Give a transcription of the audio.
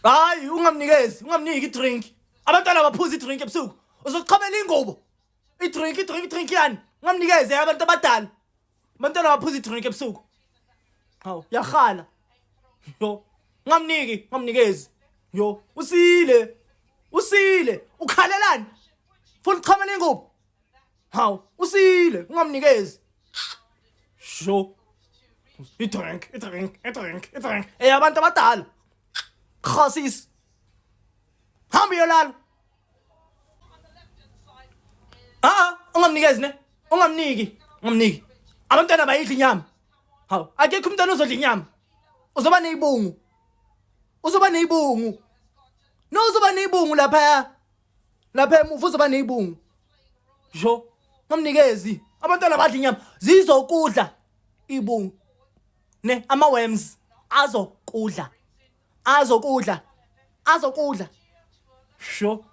Hayi ungamnikezi, ungamniki idrink. Abantwana baphuza idrink ebusuku. Uzoqhamela ingubo. Idrink, idrink, idrink yani. Ungamnikezi abantu abadala. Abantwana baphuza idrink ebusuku. Hawu, yahala. Yo, ungamniki, ungamnikezi. Yo, usile. Usile. Ukhalelani? Funa uchamela ingubo. Hawu, usile, ungamnikezi. Sho. I-drink, i-drink, i-drink, i-drink. Ey abantu abadala. Khasisi. Hamba uyolala. Ah, ungamnikezi ne? Ungamniki, ungamniki. Abantwana bayidla inyama. Hawu, akekho umntwana ozodla inyama. Uzoba nezibungu. Uzoba nezibungu. No uzoba nezibungu lapha. Lapha emuva uzoba nezibungu. Sho, ungamnikezi. Abantwana badla inyama zizokudla ibungu. Ne ama worms azokudla. Azokudla. Azokudla. Sho.